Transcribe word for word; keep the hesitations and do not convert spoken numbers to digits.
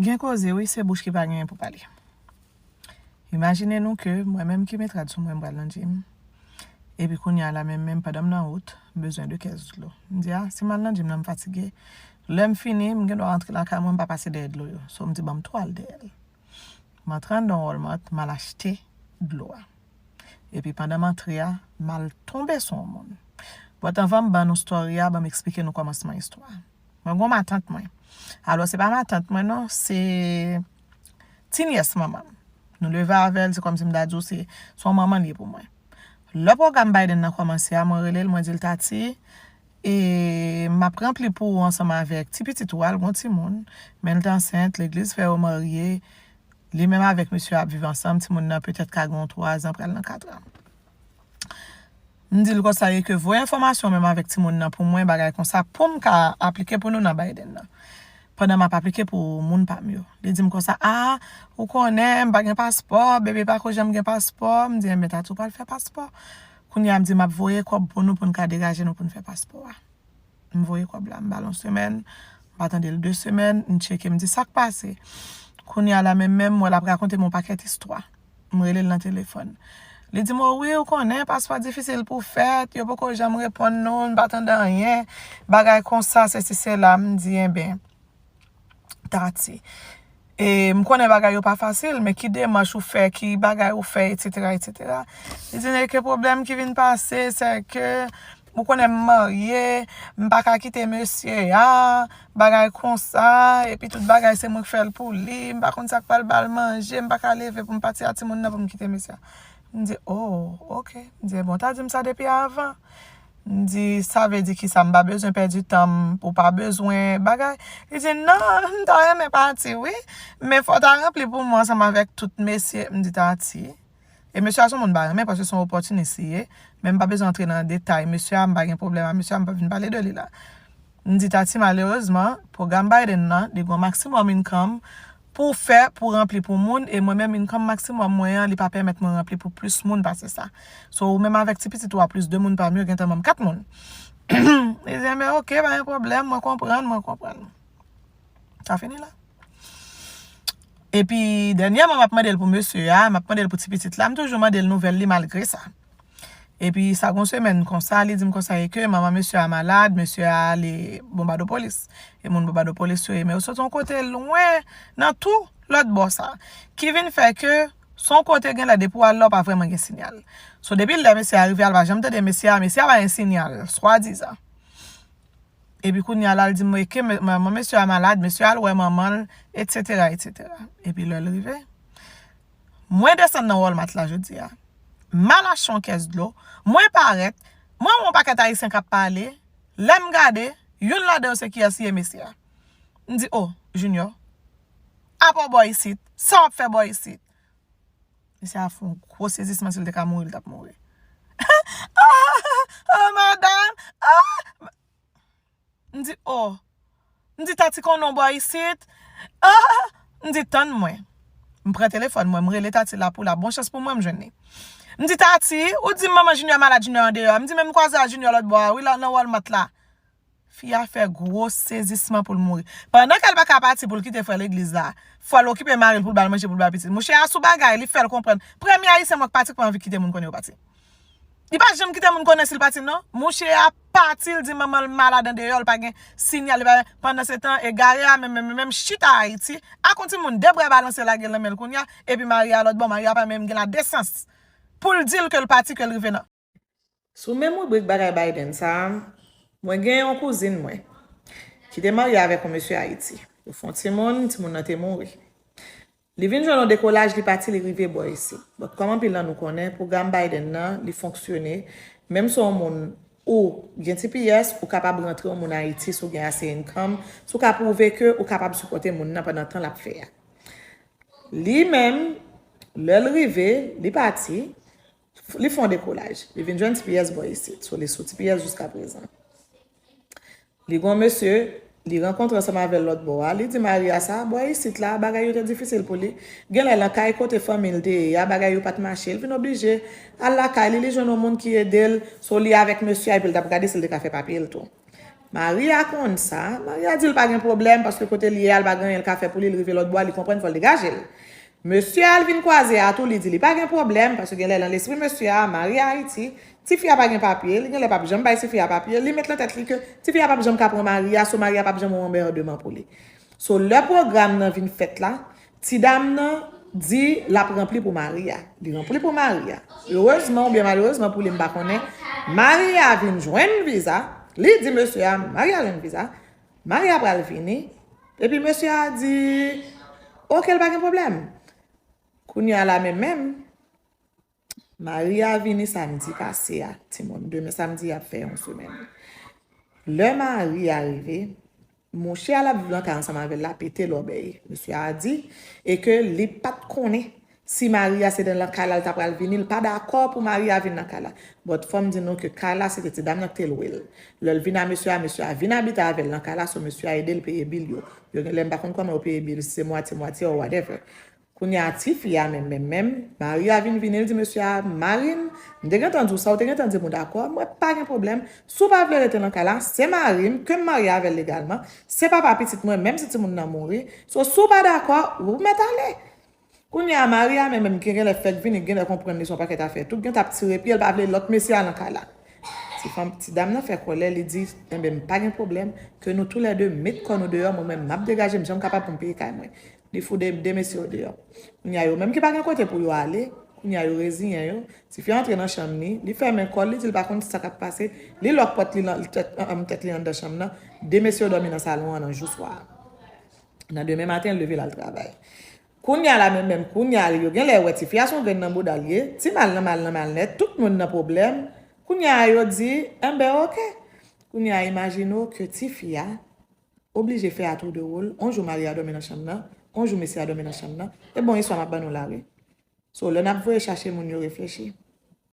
Gen koze, wi, se bouch ki pa genyen pou pale. Imajine nou ke mwen menm ki met rad sou mwen, m pral nan gym. Epi kounye a la menm, menm pandan m nan wout, m bezwen de kès dlo. M di, a, si m al nan gym nan, m fatige. Lè m fini, m gen dwa rantre lakay mwen, m pa pase dèyè dlo yo. So, m di, ban m tou al dèyè l. M antre anndan Walmart, m al achte dlo a. Epi pandan m antre a, m al tonbe sou yon moun. But anvan m ban nou story a, ban m eksplike nou kòmansman istwa a. Mwen gon matant mwen. Alò, se pa matant mwen non, se ti nyès manman m. Nou leve avè l, se kòmsi m ta di w se, se yon manman l ye pou mwen. Lè pwogram Biden nan kòmanse a, mwen rele l, mwen di l, Tati, e m ap ranpli pou ou ansanm avèk ti pitit ou a, l gon timoun, men l te ansent, legliz fè yo marye, li menm avèk mesye a ap viv ansanm, timoun nan petèt ka gen yon twa zan, pral nan kat an. M di l konsa, e ke voye enfòmasyon menm avèk timoun nan pou mwen, bagay konsa, pou m ka aplike pou nou nan Biden nan. Pandan m ap aplike pou moun pa m yo. Li di m konsa, a, ou konnen, m pa gen paspò, bebe pa ko janm gen paspò. M di, enben, Tati, ou pral fè paspò. Kounye a, m di, m ap voye kòb pou nou, pou n ka degaje nou, pou n fè paspò a. M voye kòb la, m ba l yon semèn, m pa tande l de semèn, m tcheke, m di, sa k pase? Kounye a la menm menm, m wè l ap rakonte m yon pakèt istwa. M rele l nan telefòn. Li di m, o wi, ou konnen, paspò difisil pou fèt, yo poko janm reponn nou, n pa tande anyen, bagay konsa, sesi sela. M di, enben, Tati, e, m konnen bagay yo pa fasil, men ki demach ou fè, ki bagay ou fè, etsetera, etsetera. Li di, e ke pwoblèm ki vin pase, se ke, ou konnen m marye, m pa ka kite mesye a, bagay konsa, epi tout bagay se mwen k fè l pou li, m pa konn sa k pral ba l manje, m pa ka leve pou m pati a timoun nan pou m kite mesye a. M di, o, oke. M di, bon, ta di m sa depi avan. M di, sa vle di kisa? M pa bezwen pèdi tan m, ou pa bezwen bagay? Li di, non, m ta renmen pati, wi, men fò w ta ranpli pou mwen ansanm avèk tout mesye. M di, Tati. E mesye a se yon moun m pa renmen paske se yon opòtinis li ye. Men m pa bezwen antre nan detay mesye a, m pa gen pwoblèm ak mesye a, m pa vin pale de li la. M di, Tati, malerezman, pwogram Biden nan, li gen yon maximum income pou fè, pou ranpli pou moun, e mwen menm, income maximum mwen an, li pa pèmèt mwen ranpli pou plis moun pase sa. So, ou menm avèk ti pitit ou a plis de moun pa m yo, gentan ban m kat moun. Li di, enben, oke, pa gen pwoblèm, mwen konprann, mwen konprann. Sa fini la. Epi, dènyèman, m ap mande l pou mesye a, m ap mande l pou ti pitit la, m toujou mande l nouvèl li malgre sa. Epi, sa gon semèn konsa, li di m konsa, e ke manman mesye a malad, mesye a ale Bonbadopolis. E moun Bonbadopolis yo ye, men yo soti yon kote lwen, nan tou lòt bò sa. Ki vin fè ke, se yon kote genlè depi w al la, w pa vrèman gen sinyal. So, depi lè mesye a rive a, l pa janm tande mesye a, mesye a pa gen sinyal, swadizan. Epi kounye a la, l di m, e ke me-, manman mesye a malad, mesye a al wè manman l, etsetera, etsetera. Epi lè l rive, mwen desann nan Walmart la jodi a. M al achte yon kès dlo, mwen parèt, mwen wè yon pakèt Ayisyen k ap pale, lè m gade, youn ladan yo se kiyès li ye, mesye a. M di, o, Junior, apa w bò isit, sa w ap fè bò isit? Mesye a fè yon gwo sezisman, si l te ka mouri, l t ap mouri. Ah, ah, madanm, ah! M di, o. M di, Tati, konnen w bò isit? Ah! M di, tann mwen. M pran telefòn mwen, m rele Tati la pou la. Bon chans pou mwen, m jwenn li. M di, Tati, ou di m manman Junior malad, Junior andeyò a. M di, men m kwaze a Junior lòt bò a, wi, la nan Walmart la. Fi a fè gwo sezisman pou l mouri. Pandan ke l pa ka pati pou l kite frè legliz la, fò l okipe mari l pou l ba l manje, pou l ba l pitit. Mouche a sou bagay, li fè l konprann. Premye Ayisyen mwen k pati k pa anvi kite moun konnen yo pati. Li pa janm kite moun konnen si l pati, non. Mouche a pati, l di manman l malad andeyò, l pa gen sinyal, li pa, pandan se tan, egare a menm, menm, menm chita Ayiti, ak yon timoun de bra balanse lage l nan men l kounye a, epi mari a lòt bò, mari a pa menm gen ladesans pou l di l ke l pati, ke l rive nan. Sou menm ribrik bagay Biden sa a, mwen gen yon kouzin mwen ki te marye avèk yon mesye Ayiti. Yo fè yon timoun, timoun nan te mouri. Li vin jwenn yon dekolaj, li pati, li rive bò isit. But kòm anpil nan nou konnen, pwogram Biden nan, li fonksyone, menm si w yon moun ou gen T P S, ou kapab rantre yon moun Ayiti si w gen ase income, si w ka pwouve ke ou kapab sipòte moun nan pandan tan l ap fè a. Li menm, lè l rive, li pati, li fè yon dekolaj. Li vin jwenn T P S bò isit. So, li sou T P S jiskaprezan. Li gon mesye, li rankontre ansanm avè l lòt bò a. Li di mari a sa, bò isit la, bagay yo te difisil pou li. Genlè nan kay kote fanmi l te ye a, bagay yo pa t mache. Li vin oblije al lakay li, li jwenn yon moun ki ede l. So, li avèk mesye a, epi l t ap gade si l te ka fè papye l tou. Maria konn sa. Maria di l pa gen pwoblèm, paske kote l ye a, l pa gen anyen l ka fè pou li, l rive lòt bò, li konprann fò l degaje l. Mesye a, l vin kwaze a tou, li di li pa gen pwoblèm, paske genlè nan lespri mesye a, Maria Ayiti, tifi a pa gen papye, li genlè p ap janm bay tifi a papye, li met nan tèt li ke tifi a p ap janm ka pran Maria, so Maria p ap janm yon anmèdeman pou li. So, lè pwogram nan vin fèt la, ti dam nan di l ap ranpli pou Maria. Li ranpli pou Maria. Erezman oubyen malerezman pou li, m pa konnen, Maria vin jwenn viza. Li di mesye a, Maria jwenn viza. Maria pral vini. Epi mesye a di, oke, l pa gen pwoblèm. Kounye a la menm menm, Maria vini samdi pase a, timoun. Demen samdi, y ap fè yon semèn. Lè Maria rive, mouche a l ap viv nan kay ansanm avè l la pete lòbèy. Mesye a di, e ke li pa t konnen si Maria se nan kay la l ta pral vini, l pa dakò pou Maria vin nan kay la. But fò m di nou ke kay la, se te ti dam nan ki te lwe l. Lè l vin a mesye a, mesye a vin abite avè l nan kay la, so mesye a ede l peye bil yo. Yo genlè, m pa konn kòman yo peye bil, si se mwatye mwatye or whatever. Kounye a, tifi a menm, menm, menm, Maria vin vini, l di mesye a, mari m, m te gentan di w sa, ou te gentan di m ou dakò, mwen pa gen pwoblèm. Si w pa vle rete nan kay la, se mari m, ke m marye avè l legalman, se papa pitit mwen, menm si timoun nan mouri. So, si w pa dakò, ou mèt ale. Kounye a, Maria menm, menm, ki genlè fèk vini, genlè konprann li se yon pakèt afè tou, gentan ap tire pye, l pa vle lòt mesye a nan kay la. Ti fanm, ti dam nan fè kòlè, li di, enben, m pa gen pwoblèm, ke nou toulède met kò nou deyò, mwen menm, m ap degaje m, jan m kapab pou m peye kay mwen. Li fout de, de mesye yo deyò. Kounye a yo menm ki pa gen kote pou yo ale, kounye a yo reziyen yo. Tifi a antre nan chanm li, li fèmen kò l, li di l pa konn sa k ap pase, li lòk pòt li nan tèt, an, an, tèt li anndan chanm nan. De mesye yo dòmi nan salon an nan jou swa a. Nan demen maten, l leve l al travay. Kounye a la menm menm, kounye a yo genlè wè tifi a se yon grenn nan bouda l ye, ti mal nan mal nan mal nèt, tout moun nan pwoblèm. Kounye a yo di, enben oke. Kounye a imajine w ke tifi a oblije fè a tou de wòl. On jou mari a dòmi nan chanm nan, on jou mesye a dòmi nan chanm nan. E bon istwa m ap ban nou la wi. So, lè n ap voye chache moun yo reflechi.